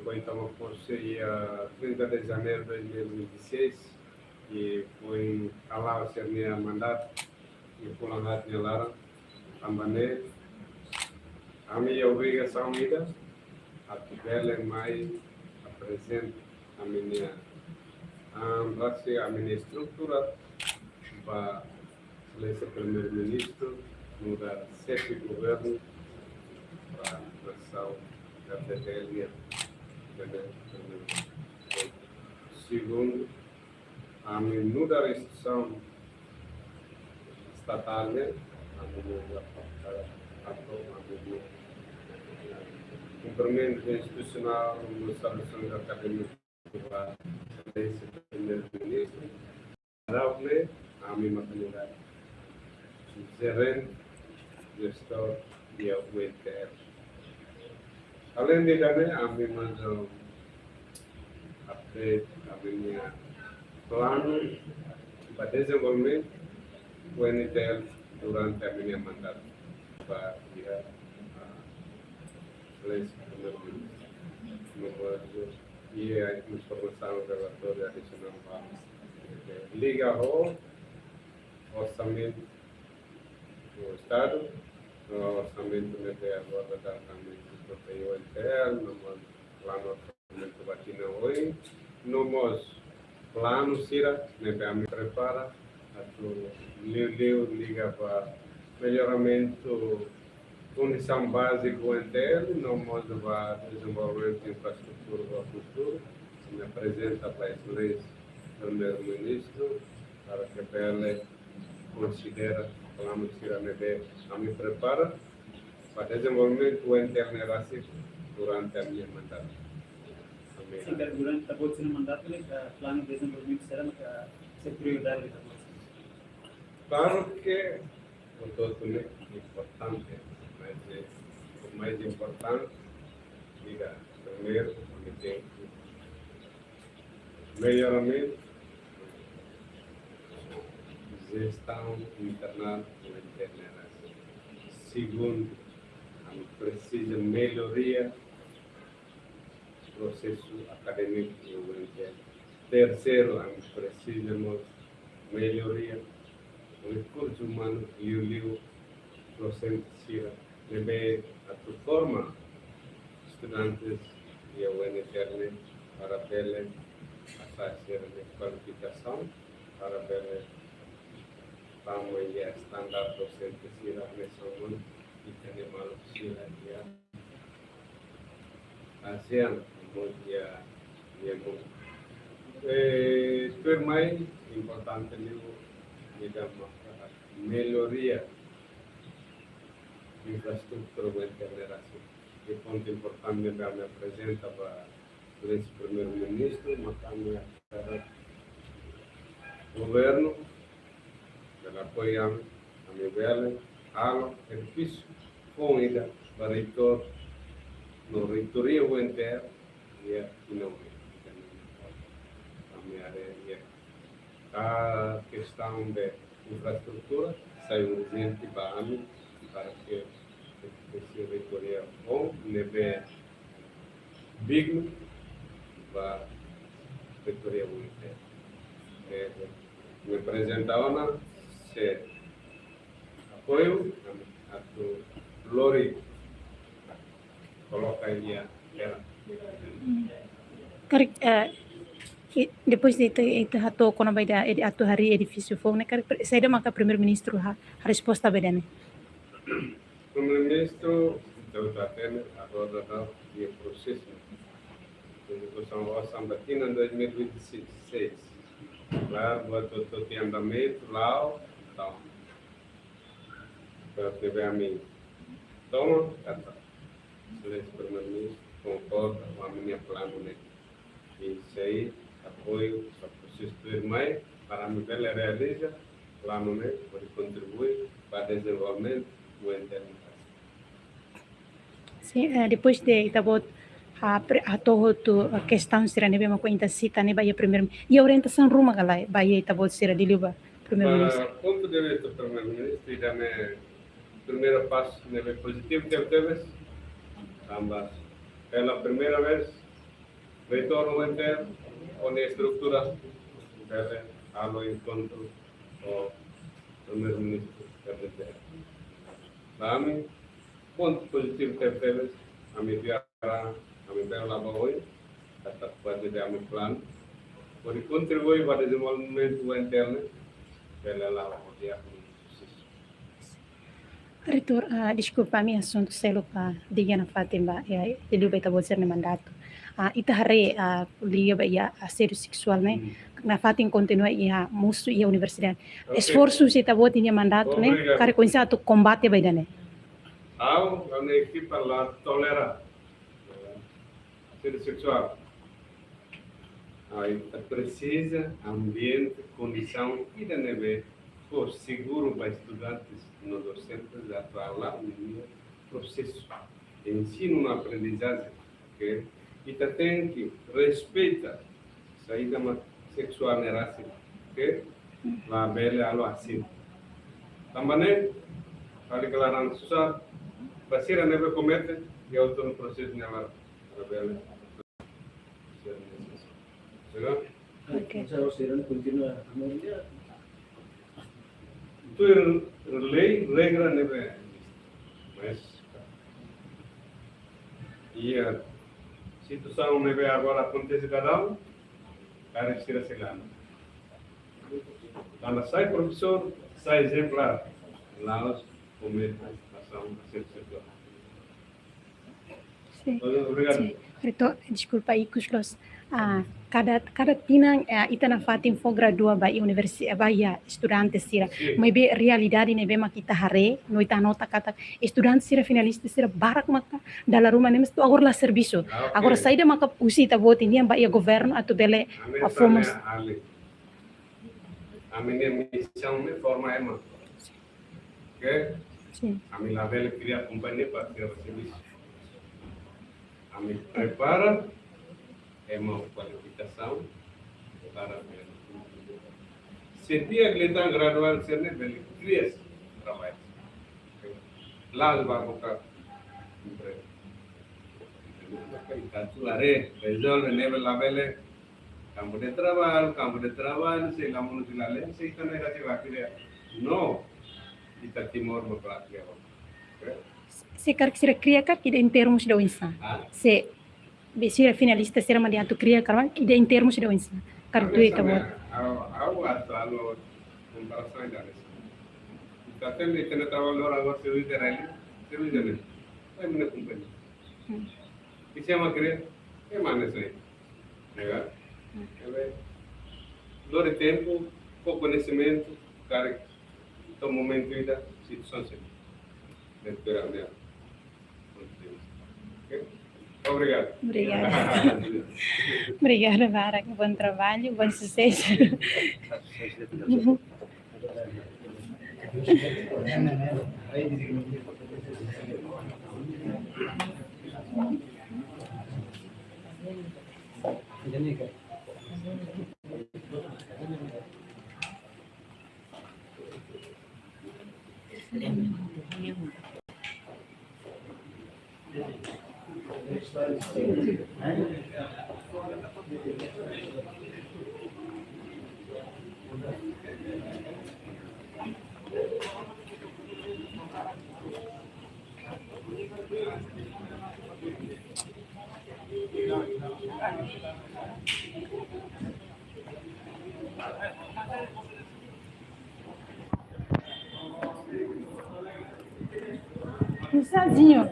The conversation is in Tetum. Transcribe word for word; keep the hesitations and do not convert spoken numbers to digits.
Foin toma pose iha trinta de janeiro de dois mil e vinte e seis, i foin hala'o sira-nia mandatu iha fulan haat nia laran, tanba ne'e ami iha obrigasaun ida atu bele mai aprezenta ami-nia, am, rasik ami-nia estrutura ba Exelénsia Primeiru-Ministru, nu'udar Xefe Governu ba nasaun R D T L nian, Primeiru-Ministru. Segundu, ami nu'udar instituisaun estatál ne'e, ami nu'udar, ami nu'udar kumprimentu institusionál, nu'udar saudasaun akadémika ba Exelénsia Primeiru-Ministru. Harap ne'e, ami maka nu'udar jerente, jestór iha U N T L. Aleinde ida-ne'e, ami mós update ami-nia planu ba dezenvolvimentu U N T L durante ami-nia mandatu. Ba iha, ah, Exelénsia Primeiru-Ministru, no mós iha informasaun, relatóriu adisionál ba liga ho orsamentu do Estadu, no orsamentu ne'ebé agora dadaun ami prepara U N T L, no mós planu orsamentu ba tinan oin, no mós planu sira ne'ebé ami prepara atu liuliu liga ba melloramentu kondisaun bázika U N T L, no mós ba dezenvolvimentu infraestrutura ba futuru, ami aprezenta ba Exelénsia Primeiru-Ministru para ke bele konsidera planu sira ne'ebé ami prepara ba dezenvolvimentu U N T L ne'e rasik durante ami-nia mandatu. Ami Sin, durante ita-boot sira-nia mandatu ne'e, eh, planu dezenvolvimentu sira-ne'e, eh, sei prioridade ita-boot sira? Klaru ke hotu-hotu ne'e importante, mas, eh, o mais importante, diga, primeiru, ami tenke melloramentu jestaun internál U N T L ne'e rasik. Segundu, ami presiza melloria prosesu akadémiku iha U N T L. Terseiru, ami presiza mós melloria rekursu umanu, liuliu dosente sira ne'ebé atu forma estudantes iha U N T L ne'e para bele hasa'e sira-nia kualifikasaun para bele tama iha standar dosente sira hanesan ita-nia maluk sira iha ASEAN, no mós iha, iha mundu. Eh, tuirmai importante liu ida maka melloria infraestrutura U N T L ne'e rasik. I pontu importante ne'ebé ami aprezenta ba Exelénsia Primeiru-Ministru, maka ami governu bele apoia ami, ami bele halo edifísiu foun ida ba reitór no reitoria U N T L iha Inove. Ami haree iha kestaun de infraestrutura sai urjente ba ami para ke esse reitoria foun ne'ebé dignu ba reitoria U N T L. Eh, eh, me aprezenta ona, se apoiu, atu lori koloka iha terra. Karik, eh, i, depois de ita, ita hato'o kona-ba ida, edi-, atu harii edifísiu foun ne'e, karik pre-, saida maka Primeiru-Ministru ha, ha resposta ba ida-ne'e? Primeiru-Ministru, ita hatene, agora daudaun iha prosesu. Ezekusaun orsamen ba tinan dois mil e vinte e seis. Klaru, buat hotu-hotu iha andamentu, la'o, entaun. Buat ne'ebé ami toma, katak Exelénsia Primeiru-Ministru konkorda ho ami-nia planu ne'e. I sei apoiu ba prosesu tuirmai para ami bele realiza planu ne'e hodi kontribui ba dezenvolvimentu U N T L. Sin, eh, depois de ita-boot ha pre-, hato'o hotu, eh, kestaun sira ne'ebé mak ohin ita sita ne'e ba iha primeiru, iha orientasaun ruma ka lae ba iha ita-boot sira liuliu ba Primeiru-Ministru? Ba pontu de vista Primeiru-Ministru, ida-ne'e primeira fase ne'ebé pozitivu tebetebes, tanba pela primeira vez Reitór U N T L, ho nia estrutura, bele halo enkontru ho Primeiru-Ministru R D T L. Ba ami, pontu pozitivu tebetebes, ami fiar, ami bele la'o ba oin, katak parte de ami planu, hodi kontribui ba dezenvolvimentu U N T L ne'e, bele la'o ho di'ak no susesu. Reitór, ah, deskulpa, ami asuntu seluk, ah, diga nafatin ba, ya, iha dúvida ita-boot sira-nia mandatu. Ah, ita haree, ah, liga ba iha asédiu seksuál ne'e, hmm, nafatin kontinua iha mosu iha universidade. Oke. Esforsu husi ita-boot nia mandatu ne'e, obrigadu, karik oinsá atu kombate ba ida-ne'e? Ha'u, ha'u-nia ekipa la tolera, eh, asédiu seksuál. Ita presiza ambiente, kondisaun ida ne'ebé fó seguru ba estudantes no dosentes atu hala'o ninia prosesu ensinu no aprendizajen, oke? Ita tenke respeita saida mak seksuál ne'e rasik, oke? Labele halo asédiu. Tanba ne'e, fali klaran susar, ba sira ne'ebé komete, iha hotu prosesu ne'e la, labele. Oke. Tuir lei, regra ne'ebé, mas iha situasaun ne'ebé agora akontese kada um, karik sira sei la'o. Tanba sai profesór, sai ezemplár, la'ós komete asaun asédiu seksuál. Sin. Obrigadu. Sin. Reitór, deskulpa, ikus loos. Ah, kada, kada tinan, ah, ita nafatin fó gradua ba iha universi-, ba iha estudante sira. Sin. Maibé realidade ne'ebé mak ita haree, no ita nota katak estudante sira finalista sira barak maka dala ruma ne'e mós to'o agora la servisu. Ah, oke. Agora saida maka husi ita-boot nian ba iha governu atu bele, ami ah, fó mós. Ami-nia misaun ne'e forma ema. Oke? Sin. Ami labele kria kompañia para kria servisu. Ami prepara ema ho kualifikasaun para setiap leta graduadu sira-ne'e bele kria traballu. Oke? La'ós ba buka emprego. Ita atu haree, rezolve ne'ebé labele, kampu de traballu, kampu de traballu, sei la monu sei la lee, sei ita ne'e rasik la kria. No, ita Timor mak la kria. Oke? Se karik sira kria karik ida-ne'e termus ida oinsá? Ah? Se be sira finalista sira mak atu kria karik ida-ne'e termus ida oinsá? Karik tuir ita-boot. Ha'u, ha'u atu halo komparasaun ida-ne'e. Ita tenke, ita-nia traballadór agora servisu iha rai, servisu iha ne'e. Ema ne'e kompañia. Hmm. Ita chama kria, ema ne'e sai. Nega? Hmm. Ebe, lori tempu, fó koñesimentu, karik to'o momentu ida, situasaun sei melhora, né? Ok? Obrigadu. Obrigada. Obrigada barak. Bom trabalho, bom sucesso. Sozinho.